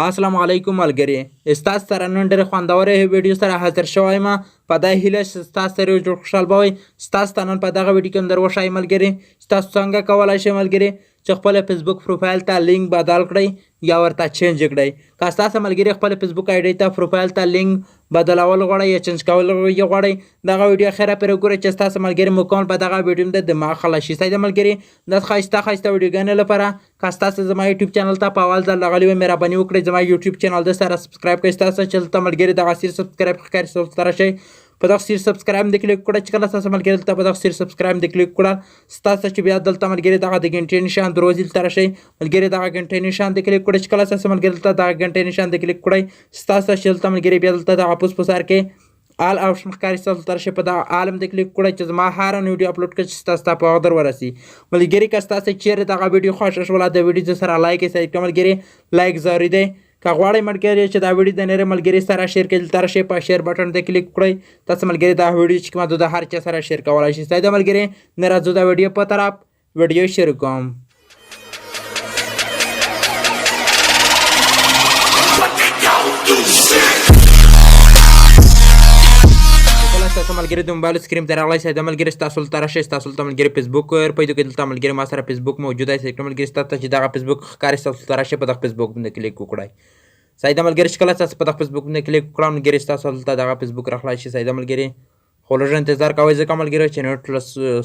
السلام علیکم ملګری، ستاسو سره نن ډېر خوندورې ویډیو سره حاضر شوی ما. په دا هیله چې ستاسو سره جوړ خوشحال به وئ. ستاسو ته نن په دغه ویډیو کې در وښایم ملګری، ستاسو څنګه کولای شئ ملګری چې خپل فیسبوک پروفایل ته لینک بدل کړئ یا ورته change کړئ. که ستاسو ملګری خپل فیسبوک ID ته پروفایل ته لینک بدلول غواړئ یا change کول یې غواړئ، دغه ویډیو اخره پرې وګورئ چې ستاسو ملګری مکمل په دغه ویډیو د دماغ خلاص شي. صحیح ده ملګری؟ د ښایسته ښایسته ویډیوګانو لپاره که ستاسو زما یوټیوب چینل ته په اول ځل راغلي وئ، مهرباني وکړئ زما یوټیوب چینل د سره subscribe کړئ. ستاسو چې دلته ملګري دغه سیر subscribe ښکاري، سره شئ په دغه سیر subscribe د کلیک کړئ. چې کله ستاسو ملګري دلته په دغه سیر subscribe د کلیک کړه، ستاسو چې بیا دلته ملګري دغه د ګنټې نشان دروځي دلته راشئ ملګري دغه ګنټې نشان د کلیک کړئ. چې کله ستاسو ملګري دلته دغه ګنټې نشان د کلیک کړئ، ستاسو چې دلته ملګري بیا دلته دغه پوس په سر کې all option ښکاري، ستاسو دلته راشئ په دغه all هم د کلیک کړئ چې زما هره ویډیو اپلوډ کړئ چې ستاسو ته په وخت در ورسي. ملګري که ستاسو چیرې دغه ویډیو خوښه شوله، د ویډیو سره like یې صحیح کړئ ملګري، like ضروري دی. که غواړئ ملګري چې دا ویډیو د نورې ملګري سره share کړئ، دلته راشئ په share button ته کلیک کړئ. تاسو ملګري دا ویډیو چې کومه د هر چا سره share کولای شئ. صحیح ده ملګري؟ نه راځو دا ویډیو په طرف، ویډیو شروع کوم. تاسو ملګري د موبایل screen ته راغلی، صحیح ده ملګري؟ ستاسو دلته راشئ، ستاسو دلته ملګري فیسبوک ور پیدا کړئ. دلته ملګري ما سره فیسبوک موجود دی. صحیح ملګري، ستاسو چې دغه فیسبوک ښکاري، ستاسو دلته راشئ په دغه فیسبوک باندې کلیک وکړئ. صحیح ده ملګري؟ چې کله تاسو په دغه فیسبوک باندې کلیک وکړئ ملګري، ستاسو دلته دغه فیسبوک راخلاص شي. صحیح ده ملګري؟ خو لږ انتظار کوئ ځکه ملګري چې net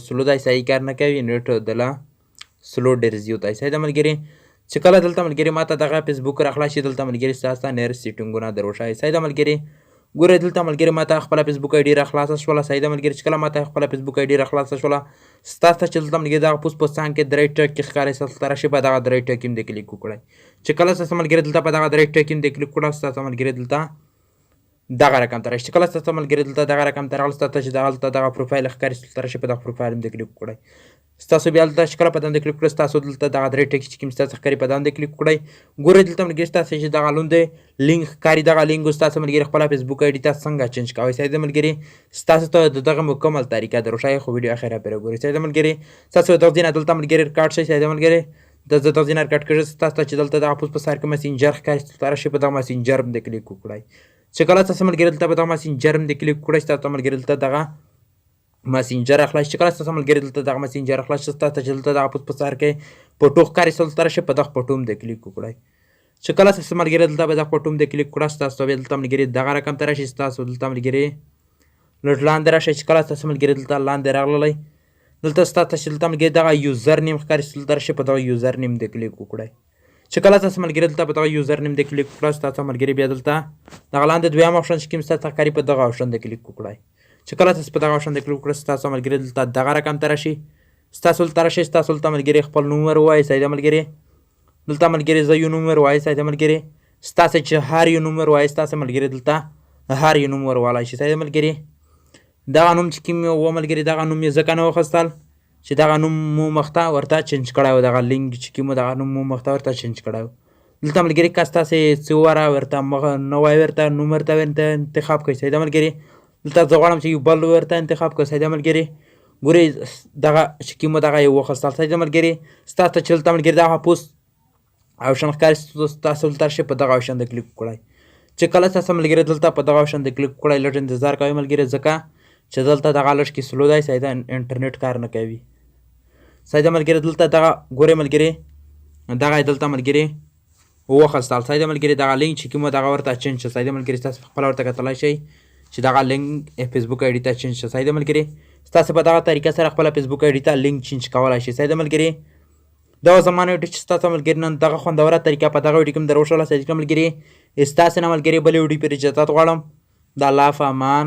slow دی، صحیح کار نه کوي، net دله slow ډېر زیات دی. صحیح ده ملګري؟ چې کله دلته ملګري ماته دغه فیسبوک راخلاص شي، دلته ملګري ستاسو ته نور setting ونه در وښایي. صحیح ده ملګري؟ ګورئ دلته ملګري ماته خپله فیسبوک ID راخلاصه شوله. صحیح ده ملګري؟ چې کله ماته خپله فیسبوک ID راخلاصه شوله، ستاسو ته چې دلته ملګري دغه پوس په څنګ کې درې ټکي ښکاري، ستاسو ته راشي په دغه درې ټکي باندې کلیک وکړئ. چې کله ستاسو ملګري دلته په دغه درې ټکي باندې کلیک وکړه، ستاسو ملګري دلته دغه رقم ته راشي. چې کله ستاسو ملګري دلته دغه رقم ته راغله، ستاسو چې دغه دلته دغه پروفایل ښکاري، ستاسو ته راشي په دغه پروفایل باندې کلیک وکړئ. ستاسو بیا دلته چې کله په دغه کلیک وکړئ، ستاسو دلته دغه درې ټکي چې کوم ستاسو ښکاري په دغه کلیک وکړئ. ګورئ دلته ملګري ستاسو چې دغه لوند لینک ښکاري، دغه لینک ستاسو ملګري خپله فیسبوک ID ته څنګه change کوئ. صحیح ده ملګري؟ ستاسو ته د دغه مکمل طریقه در وښایي، خو ویډیو اخره پرې وګورئ. صحیح ده ملګري؟ ستاسو دغه ځای نه دلته ملګري ریکارډ شئ. صحیح ده ملګري؟ د زه دغه ځای نه ریکارډ کړئ، ستاسو ته چې دلته دغه پوس په سر کې مسنجر ښکاري، ستاسو ته راشي په دغه مسنجر باندې کلیک وکړئ. چې کله تاسو ملګري دلته په دغه مسنجر باندې کلیک وکړئ، ستاسو ملګري دلته دغه مسنجر خلاص شي. چې کله ستاسو ملګري دلته دغه مسنجر خلاص شي، ستاسو چې دلته دغه پوس په سر کې پټو ښکاري، ستاسو ته راشي په دغه پټو باندې کلیک وکړئ. چې کله ستاسو ملګري دلته په دغه پټو باندې کلیک وکړه، ستاسو بیا دلته ملګري دغه رقم ته راشي. ستاسو دلته ملګري لږ لاندې راشي. چې کله ستاسو ملګري دلته لاندې راغلی، دلته ستاسو چې دلته ملګري دغه username ښکاري، ستاسو ته راشي په دغه username باندې کلیک وکړئ. چې کله تاسو ملګري دلته په دغه username باندې کلیک وکړه، ستاسو ملګري بیا دلته دغه لاندې دویم option چې کوم ستاسو ښکاري په دغه option باندې کلیک وکړئ. چې کله تاسو په دغه option باندې کلیک وکړئ، ستاسو ملګري دلته دغه رقم ته راشي. ستاسو دلته راشي، ستاسو دلته ملګري خپل نوم ور ووایي. صحیح ده ملګري؟ دلته ملګري زه یو نوم ور وایي. صحیح ده ملګري؟ ستاسو چې هر یو نوم ور وایي، ستاسو ملګري دلته هر یو نوم ور وویلی شي. صحیح ده ملګري؟ دغه نوم چې کوم و ملګري، دغه نوم یې ځکه نه واخیستل چې دغه نوم مو مخته ورته change کړی و، دغه لینک چې کوم دغه نوم مو مخته ورته change کړی و. دلته ملګري که ستاسې څه وره ورته مخ نه وایي، ورته نوم ورته انتخاب کړئ. صحیح ده ملګري؟ دلته زه غواړم چې یو بل ورته انتخاب کړم. صحیح ده ملګري؟ ګورئ دغه چې کوم دغه یې واخیستل. صحیح ده ملګري؟ ستاسو چې دلته ملګري دغه پوسټ option ښکاري، ستاسو دلته راشي په دغه option د کلیک وکړئ. چې کله ستاسو ملګري دلته په دغه option د کلیک وکړئ، لږ انتظار کوئ ملګري، ځکه چې دلته دغه لږ کې slow دی، صحیح ده، انټرنیټ کار نه کوي. صحیح ده ملګري؟ دلته دغه ګورئ ملګري، دغه یې دلته ملګري واخیستل. صحیح ده ملګري؟ دغه لینک چې کوم دغه ورته change شو. صحیح ده ملګري؟ ستاسو په خپله ورته کتلی شئ چې دغه لینک فیسبوک ID ته change شو. صحیح ده ملګري؟ ستاسو په دغه طریقه سره خپله فیسبوک ID ته لینک change کولی شئ. صحیح ده ملګري؟ دا زمانه ویډیو چې ستاسو ملګري نن دغه خوندوره طریقه په دغه ویډیو کې در وښوله. صحیح ده ملګري؟ ستاسو نه ملګري بلې ویډیو پرې اجازت غواړم. د الله په امان.